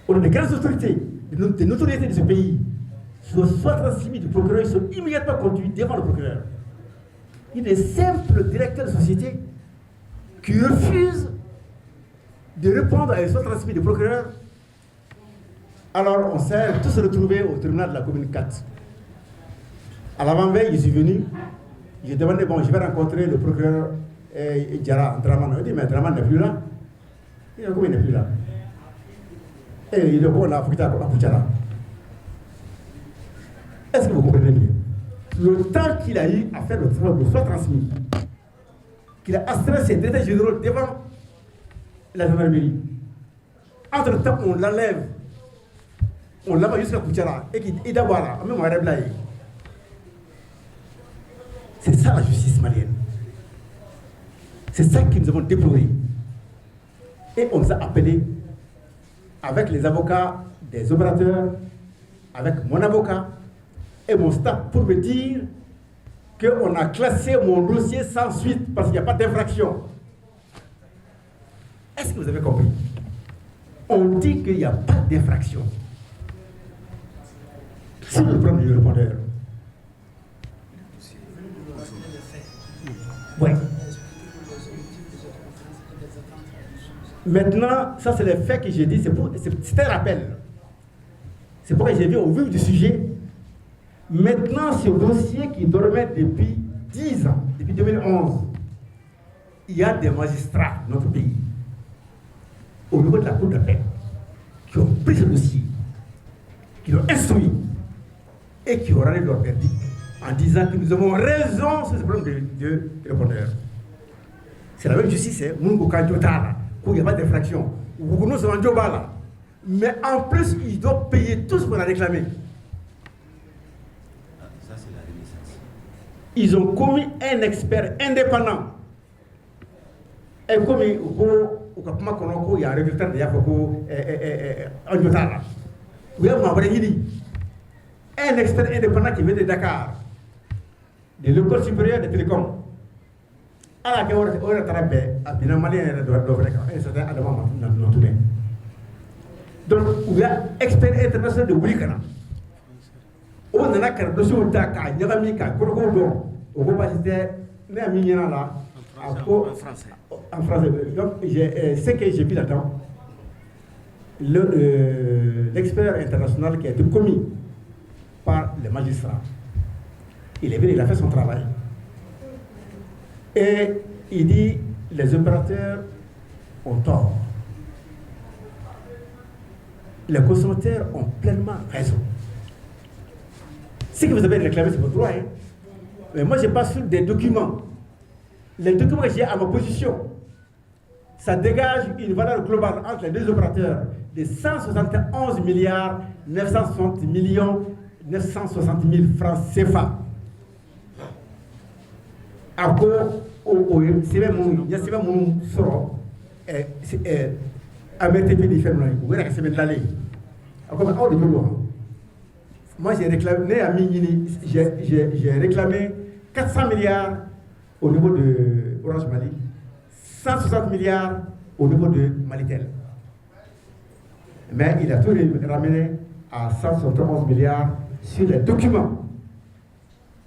On a des grandes autorités, des notoriétés de ce pays, soit transmis du procureur, ils sont immédiatement conduits devant le procureur. Il y a des simples directeurs de société qui refusent de répondre à une soit transmis du procureur. Alors on s'est tous retrouvés au tribunal de la commune 4. À l'avant-veille, je suis venu, j'ai demandé, bon, je vais rencontrer le procureur Diarra Draman. Il dit, mais Draman n'est plus là. Il dit, comment il n'est plus là? Et il dit, bon, là, il faut. Est-ce que vous comprenez bien? Le temps qu'il a eu à faire le travail de soit transmis, qu'il a astreint ses directeurs généraux devant la gendarmerie. Entre-temps, on l'enlève. On l'envoie jusqu'à Koutiala et qu'il d'abord là, même on là. C'est ça la justice malienne. C'est ça que nous avons déploré. Et on nous a appelés avec les avocats des opérateurs, avec mon avocat et mon staff pour me dire qu'on a classé mon dossier sans suite parce qu'il n'y a pas d'infraction. Est-ce que vous avez compris? On dit qu'il n'y a pas d'infraction. C'est le problème du répondeur. Oui. Maintenant, ça c'est le fait que j'ai dit, c'est un rappel. C'est pourquoi j'ai vu au vif du sujet. Maintenant, ce dossier qui dormait depuis 10 ans, depuis 2011, il y a des magistrats dans notre pays, au niveau de la Cour d'appel, qui ont pris ce dossier, qui l'ont instruit et qui ont rendu leur verdict en disant que nous avons raison sur ce problème de répondeur. C'est la même justice, hein, qu'il n'y a pas d'infraction. Mais en plus, ils doivent payer tout ce qu'on a réclamé. Ça, c'est la Renaissance. Ils ont commis un expert indépendant. Et comme il y a un résultat de un expert indépendant qui vient de Dakar, de l'école supérieure des télécoms. Alors que on a donc, il y a expert international de Wuli kana. O nana ka dossier ta k'a ɲagami k'a kolokolo dɔn o ko baasi tɛ ne y'a min ɲɛna la a ko en français. En français. Donc ce que j'ai vu là-dedans, l'expert international qui a été commis par les magistrats, il est venu, il a fait son travail. Et il dit, les opérateurs ont tort. Les consommateurs ont pleinement raison. Ce que vous avez réclamé, c'est votre droit. Hein? Mais moi, je passe sur des documents. Les documents que j'ai à ma position, ça dégage une valeur globale entre les deux opérateurs de 171 milliards 960 millions 960 000 francs CFA. A ko o ye sɛbɛn minnu n ye sɛbɛn minnu sɔrɔ AMRTP ni fɛn ninnu ye u yɛrɛ ka sɛbɛn dilanlen ye a ko aw de bolo wa. Moi j'ai réclamé, ne y'a min ɲini, j'ai réclamé 400 milliards au niveau de Orange Mali, 160 milliards au niveau de Malitel. Mais il a tout ramené à 171 milliards sur les documents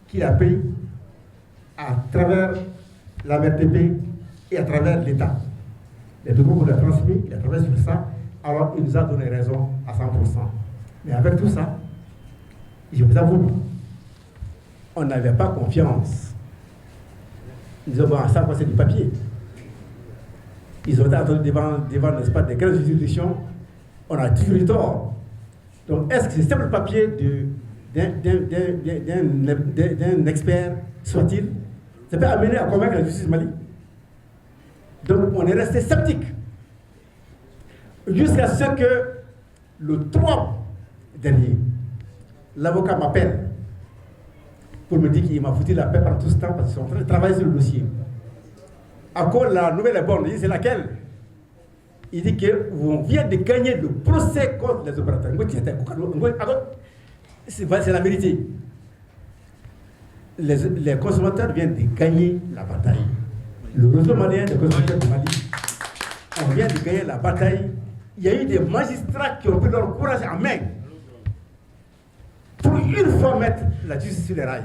qu'il a pris à travers l'AMRTP et à travers l'État. Les documents qu'on a transmis, il a travaillé sur ça, alors il nous a donné raison à 100%. Mais avec tout ça, je vous avoue, on n'avait pas confiance. Ils ont dit, ça, c'est du papier. Ils ont été attendus devant, n'est-ce pas, des grandes juridictions. On a toujours eu tort. Donc, est-ce que c'est simple papier d'un expert, soit-il, ça peut amener à convaincre la justice Mali? Donc, on est resté sceptique. Jusqu'à ce que le 3 dernier, l'avocat m'appelle. pour me dire qu'il m'a foutu la paix pendant tout ce temps parce qu'ils sont en train de travailler sur le dossier. À quoi la nouvelle est bonne? Il dit, c'est laquelle? Il dit qu'on vient de gagner le procès contre les opérateurs. C'est la vérité. Les consommateurs viennent de gagner la bataille. Le réseau malien des consommateurs du Mali, on vient de gagner la bataille. Il y a eu des magistrats qui ont pris leur courage en main pour une fois mettre la justice sur les rails.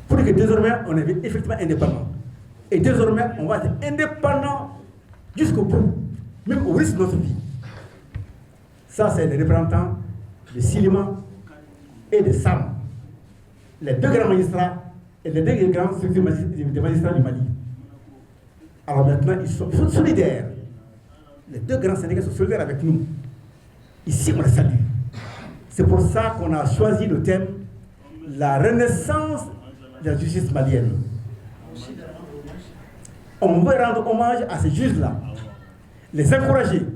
Pour que désormais, on est effectivement indépendant. Et désormais, on va être indépendant jusqu'au bout, même au risque de notre vie. Ça, c'est les représentants de Silima et de SAM, les deux grands magistrats et les deux grandes structures des magistrats du Mali. Alors maintenant, ils sont solidaires. Les deux grands syndicats sont solidaires avec nous. Ici, on les salue. C'est pour ça qu'on a choisi le thème la renaissance de la justice malienne. On veut rendre hommage à ces juges-là, les encourager,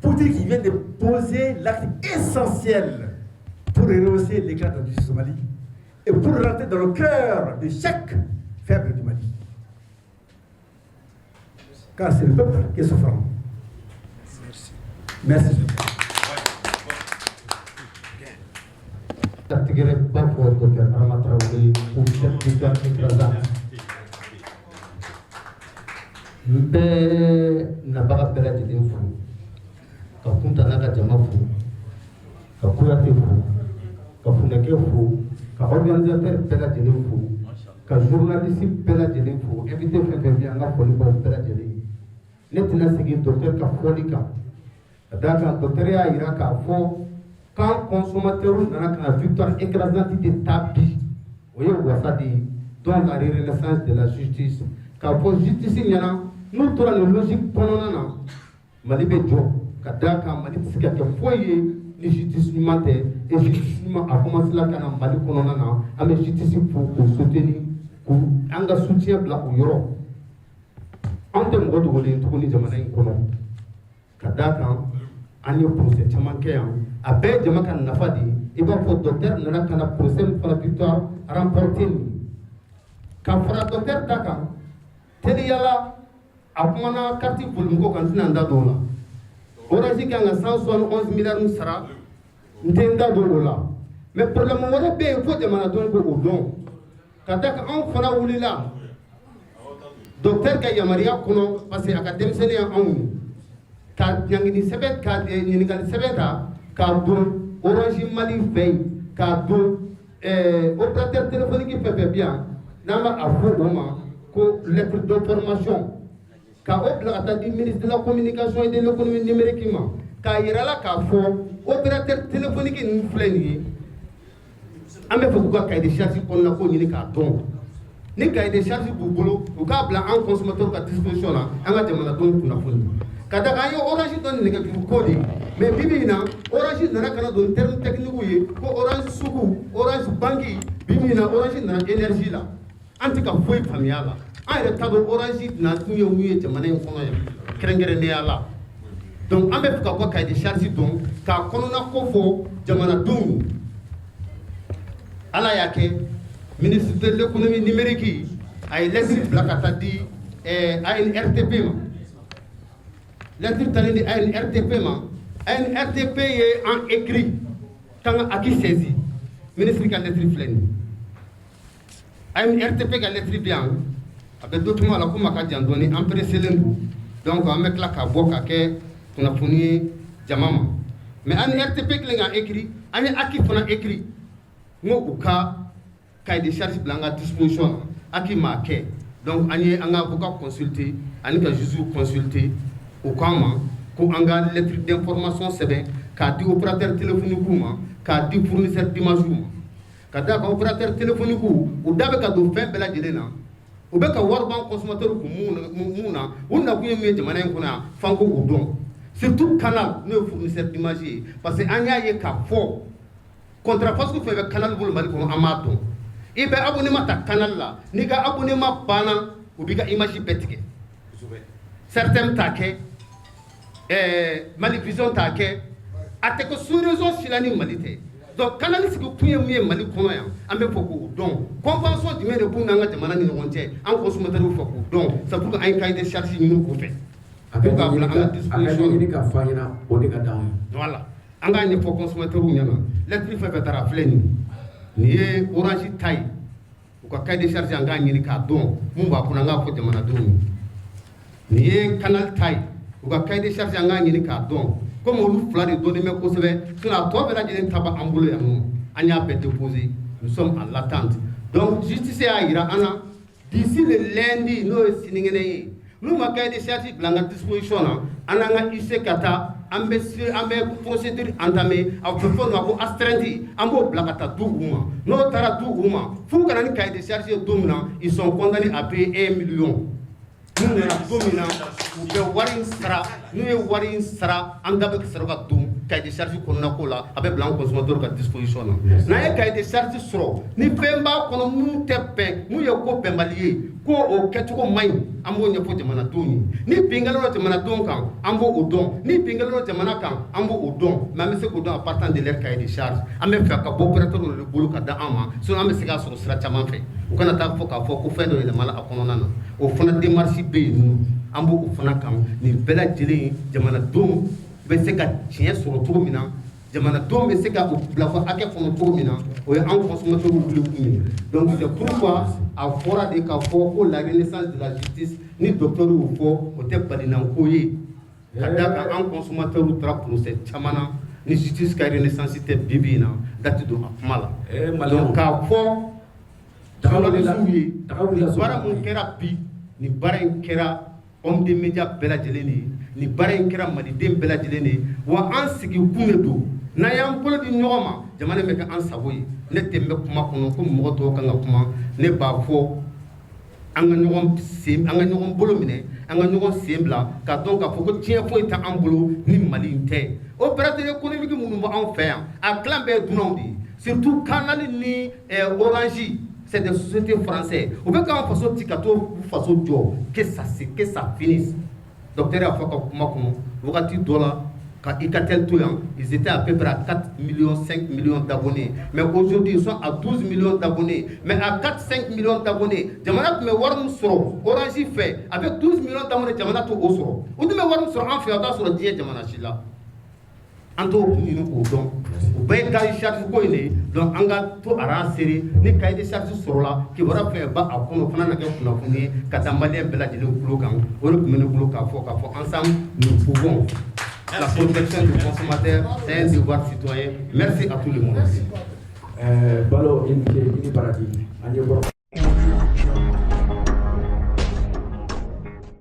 pour dire qu'ils viennent de poser l'acte essentiel pour rehausser l'éclat de la justice au Mali et pour rentrer dans le cœur de chaque faible du Mali. Car c'est le peuple qui est souffrant. Merci. Merci. Tɛgɛrɛ ba fɔ docteur Adama Traoré pour cette victoire écrasante. N bɛ nabaga bɛɛ lajɛlen fo, ka Kunta n'a ka jama fo, ka Kuyate fo, ka Funɛkɛ fo, ka organisateur bɛɛ lajɛlen fo, ka journaliste bɛɛ lajɛlen fo, invité fɛn fɛn bɛ yen, an ka foli b'aw bɛɛ lajɛlen ye. Ne tɛna segin docteur ka fɔli kan, ka d'a kan docteur y'a yira k'a fɔ quand consommateur nana ka na victoire écrasante de ta bi, o ye wasa de ye, donc la renaissance de la justice. K'a fɔ justice ɲɛna, n'u tora nin logique kɔnɔna na, Mali bɛ jɔ, ka d'a kan Mali tɛ se ka kɛ foyi ye ni justice ɲuman tɛ. Et justice ɲuman a commencé la ka na Mali kɔnɔna na, an bɛ justice fo k'o soutenir, k'u an ka soutien bila o yɔrɔ. Anw tɛ mɔgɔ dogolen tuguni jamana in kɔnɔ, ka d'a kan an ye procès caman kɛ yan, a bɛɛ ye jama ka nafa de ye. I b'a fɔ docteur nana ka na procès min fana victoire remporté nin, ka fara docteur ta kan teliyala, a kumana carte volume ko kan, n tɛna n da don o la. Orange kan ka 171 milliards min sara, n tɛ n da don o la. Mais problème wɛrɛ bɛ yen fo jamanadenw k'o dɔn, ka d'a kan anw fana wulila docteur ka yamaruya kɔnɔ, parce que a ka denmisɛnninya anw ye, ka ɲangini sɛbɛn, ka ɲininkali sɛbɛn ta k'a don Orange Mali fɛ yen, k'a don opérateur téléphonique fɛn fɛn bɛ yan, n'an b'a fɔ o ma ko lettre d'information, ka o bila ka taa di ministre de la communication et de l'économie numérique ma, k'a yira la k'a fɔ opérateur téléphonique ninnu filɛ nin ye, an bɛ fɛ k'u ka cahier de charge kɔnɔna ko ɲini k'a dɔn. Ni cahier de charge b'u bolo, u k'a bila an consommateur ka disposition na, an ka jamanadenw kunnafoni. Ka da kan an ye Orange dɔn nɛgɛjuru ko de ye, mais bi bi in na Orange nana ka na don terme technique ye, ko Orange sugu, Orange banque, bi bi in na Orange nana énergie la, an tɛ ka foyi faamuya la. An yɛrɛ t'a dɔn Orange nakun ye mun ye jamana in kɔnɔ yan kɛrɛnkɛrɛnnenya la. Donc an bɛ fɛ ka ka cahier de charge dɔn, k'a kɔnɔna ko fɔ jamanadenw ye. Ala y'a kɛ ministre de l'économie numérique a ye lettre bila ka taa di ANRTP ma. Lettre talen di ANRTP ma, ANRTP ye an écrit k'an ka acquis saisi. Ministre ka lettre filɛ nin ye, ANRTP ka lettre bɛ yan, a bɛ document la, komi a ka jan dɔɔni, an pressé len don, donc an bɛ tila k'a bɔ ka kɛ kunnafoni ye jama ma. Mais ANRTP kɛlen k'an écrit, an ye acquis fana écrit, n ko u ka cahier de charge bila an ka disposition na, acquis m'a kɛ. Donc an ye an ka avocat consulter ani ka juge consulter, u k'an ma ko an ka lettre d'information sɛbɛn k'a di opérateur téléphonique ma, k'a di fournisseur d'image ma. Ka d'a kan opérateur téléphonique u da bɛ ka don fɛn bɛɛ lajɛlen na, u bɛ ka wari b'an consommateur kun mun na, u nakun ye mun ye jamana in kɔnɔ yan, f'an k'o dɔn. Surtout Canal, n'o ye fournisseur d'image ye, parce que an y'a ye k'a fɔ contrat fasugu fɛn fɛn Canal bolo Mali kɔnɔ, an b'a dɔn. I bɛ abonnement ta Canal la, n'i ka abonnement banna, u b'i ka image bɛɛ tigɛ. Certains t'a kɛ, Mali Vision t'a kɛ, a tɛ kɛ sous région si la ni Mali tɛ. Donc Canal sigi kun ye mun ye Mali kɔnɔ yan, an bɛ fɛ k'o dɔn. Convention jumɛn de b'u n'an ka jamana ni ɲɔgɔn cɛ, an consommateurs fɛ k'o dɔn. C'est pour que an ye cahier de charge ɲini u fɛ. A ka Ko k'a bila an ka ɲini a ka disposition. ɲini ka fɔ an ɲɛna, o de ka d'anw ye. Voilà, an k'a ɲɛfɔ consommateurs ɲɛna. Lettre fɛn fɛn taara, a filɛ nin ye. Nin ye Orange ta ye, u ka cahier de charge, an k'a ɲini k'a dɔn mun b'a kɔnɔ, an k'a fɔ jamanadenw ye. Nin ye Canal ta ye, u ka cahier de charge, an k'a ɲini k'a dɔn. Komi olu fila de dɔnnen bɛ kosɛbɛ, sinon a tɔ bɛɛ lajɛlen ta b'an bolo yan nɔ, an y'a bɛɛ déposé, nous sommes en l'attente. Donc justice y'a yira an na, d'ici le lundi, n'o ye sinikɛnɛ ye, n'u ma cahier de charge bila an ka disposition na, an n'an ka huissier ka taa, an bɛ an bɛ procédure entamer. A bɛ fɔ o ma ko astreinte. An b'o bila ka taa du u ma. N'o taara du u ma, f'u ka na ni cahier de charge ye don min na, ils sont condamnés à payer 1 million. N'u nana don min na, u bɛ wari in sara. N'u ye wari in sara, an da bɛ sɔrɔ ka don cahier de charge kɔnɔna ko la. A bɛ bila an consommateur ka disposition na. N'an ye cahier de charge sɔrɔ, ni fɛn b'a kɔnɔ mun tɛ bɛn, mun ye ko bɛnbali ye, ko o kɛcogo man ɲi, an b'o ɲɛfɔ jamanadenw ye. Ni bin kɛlen don jamanadenw kan, an b'o o dɔn. Ni bin kɛlen don jamana kan, an b'o o dɔn. Mais an bɛ se k'o dɔn à partir de leur cahier de charge. An bɛ fɛ ka bɔ opérateur de bolo ka da an ma, sinon an bɛ se k'a sɔrɔ sira caman fɛ. U kana taa fɔ k'a fɔ ko fɛn dɔ yɛlɛmana a kɔnɔna na. O fana démarche bɛ yen nɔ, an b'o fana kan. Nin bɛɛ lajɛlen, jamanadenw bɛ se ka tiɲɛ sɔrɔ cogo min na, jamanadenw bɛ se ka u bila fɔ hakɛ kɔnɔ cogo min na, o ye an consommateurs wuli kun ye. Donc c'est pourquoi a fɔra de k'a fɔ ko la renaissance de la justice, ni docteur y'o fɔ, o tɛ balinanko ye. Ka d'a kan, an consommateurs taara procès caman na. Ni justice ka renaissance tɛ, bi bi in na, da tɛ don a kuma la. Maliyɛnw. Donc k'a fɔ Daga wulila. journalistes ye, Daga wulila nin so. baara mun kɛra bi, nin baara in kɛra homme de média bɛɛ lajɛlen de ye, nin baara in kɛra maliden bɛɛ lajɛlen de ye. Wa an sigi kun de don. N'an y'an bolo di ɲɔgɔn ma, jamana in bɛ kɛ an sago ye. Ne tɛ n bɛ kuma kɔnɔ komi mɔgɔ tɔw kan ka kuma. Ne b'a fɔ, an ka ɲɔgɔn sen, an ka ɲɔgɔn bolo minɛ, an ka ɲɔgɔn sen bila, k'a dɔn k'a fɔ ko tiɲɛ foyi tɛ an bolo ni Mali in tɛ. Opérateur économique minnu bɛ anw fɛ yan, a tilan bɛɛ ye dunanw de ye, surtout Canal ni Orange, c'est des sociétés françaises. U bɛ k'an faso ci ka t'o faso jɔ. Que ça finisse. Docteur y'a fɔ ka kuma kɔnɔ wagati dɔ la, ka Alcatel to yan, ils étaient à peu près à 4 millions, 5 millions d'abonnés, mais aujourd'hui ils sont à 12 millions d'abonnés. Mais à 4, 5 millions d'abonnés, jamana tun bɛ wari min sɔrɔ Orange fɛ avec 12 millions d'abonnés, jamana t'o sɔrɔ. U tun bɛ wari min sɔrɔ an fɛ yan, o t'a sɔrɔ diɲɛ jamana si la. An t'o kun ɲini k'o dɔn. O bɛɛ ye cahier de charge ko in de ye. Donc an ka to a rang serré. Ni cahier de charge sɔrɔla, kibaruya fɛn fɛn b'a a kɔnɔ, o fana na kɛ kunnafoni ye ka taa maliyɛn bɛɛ lajɛlen tulo kan. O de tun bɛ ne bolo k'a fɔ ensemble nous pouvons. La protection du consommateur, c'est un devoir citoyen. Merci à tout le monde. Balo, i ni ce, i ni baraji. An ye bɔrɔ.